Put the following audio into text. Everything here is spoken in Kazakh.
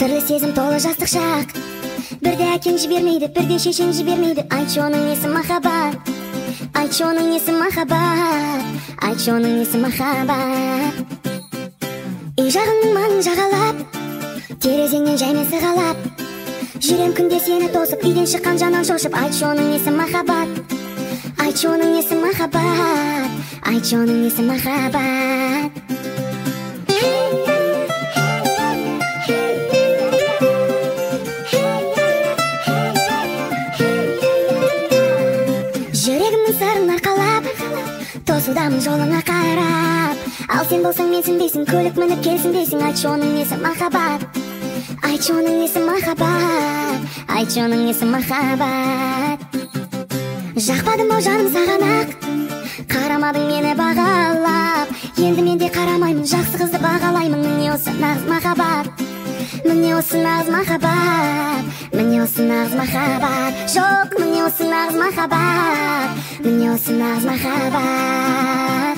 Сырлы сезім толы жастық шақ. Бірде әкең жібермейді, бірде шешең жібермейді. Айтшы, оның несі махаббат? Айтшы, оның несі махаббат? Айтшы, оның несі махаббат? Үй жағыңның маңын жағалап, терезеңнен жаймен сығалап, жүрем күнде сені тосып, үйден шыққан жаннан шошып. Айтшы, оның несі махаббат? Айтшы, оның несі махаббат? Айтшы, оның несі махаббат? Жүрегімнің сырын арқалап, тосудамын жолыңа қарап. Ал сен болсаң менсінбейсің, көлік мініп келсін дейсің. Айтшы, оның несі махаббат? Айтшы, оның несі махаббат? Айтшы, оның несі махаббат? Жақпадым ау жаным саған ақ, қарамадың мені бағалап. Енді мен де қарамаймын, жақсы қызды бағалаймын. Міне осы нағыз махаббат, міне осы нағыз махаббат, міне осы нағыз махаббат. Жоқ, міне осы нағыз махаббат, міне осы нағыз махаббат.